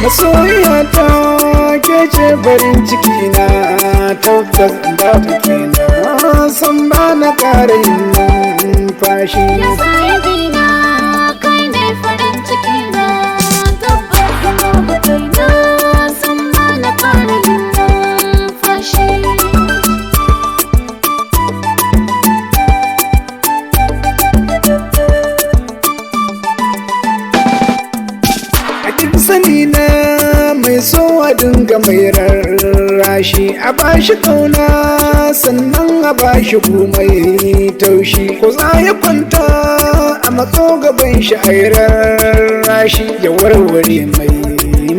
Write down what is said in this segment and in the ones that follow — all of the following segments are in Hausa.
Masoyiya ta ke ce farin ciki na, tabbas babu kenan, san ba na ƙara yin numfashi. Ya sahibina, kai ne farin ciki na, tabbas babu kai na san ba na ƙara yin numfashi. A duk sani na mai so a dinga mai rarrashi, a bashi kauna sannan a bashi mai taushi, ko za ya kwanta a matso gaban shi a yi rarrashi, ya warware mai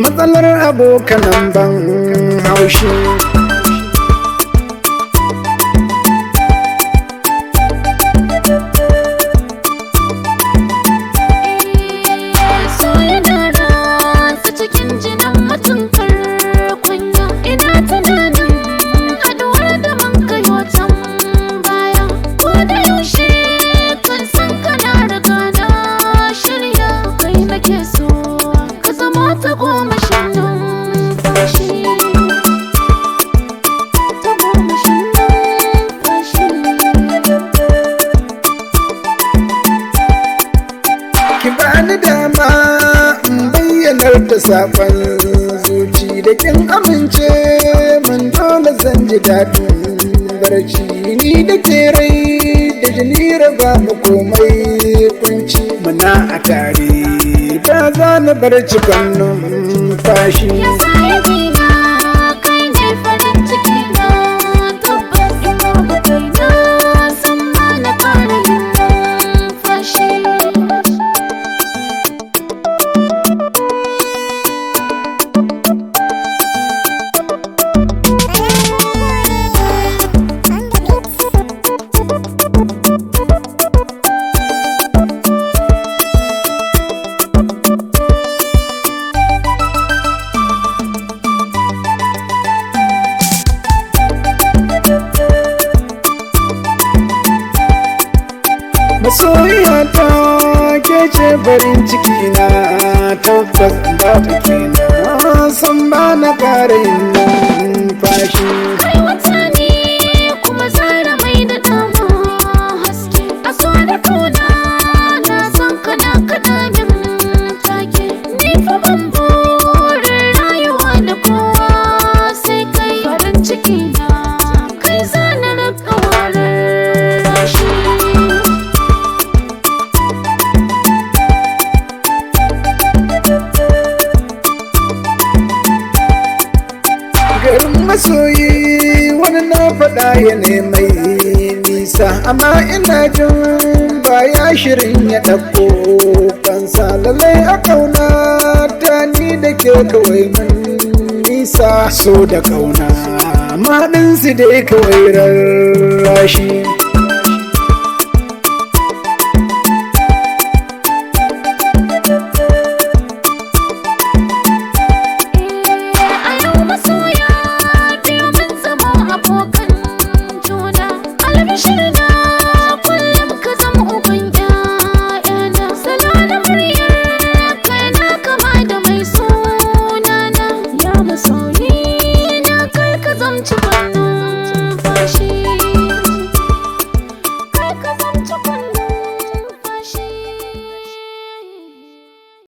matsalar abokanan ban haushi. So yana ratsa cikin jinin mutum kunya. Ina tunanin haduwar da mun kai watan baya. Ko da yaushe kan san kana riga na shirya, kai nake so ka zama ta goma shan numfashi. Ta goma shan numfashi. Ki bani dama in bayyanar da saƙon zuci, da kin amince mun dole zan ji daɗin barci, ni da ke rai da jini raba mu komai kunci, muna a tare ba za na bar cikon numfashi. Ya sahibina, kai ne farin ciki na, tabbas babu kai na san ba na ƙara yin numfashi. Masoyiya ta ke ce farin ciki na, tabbas babu kenan, san ba na ƙara yin numfashi. Kai wata ne kuma zara mai da dama haske, a so da kauna na san kana kaɗa min take, ni fa ban burin rayuwa da kowa sai kai, farin ciki na kai zana raka warar rashi. Garin masoyi wani na faɗa ya nemai nisa, amma ina jin baya shirin ya ɗauko fansa, lallai a ƙauna ta ni da ke kawai mun nisa, so da ƙauna maɗinsu dai kawai rarrashi.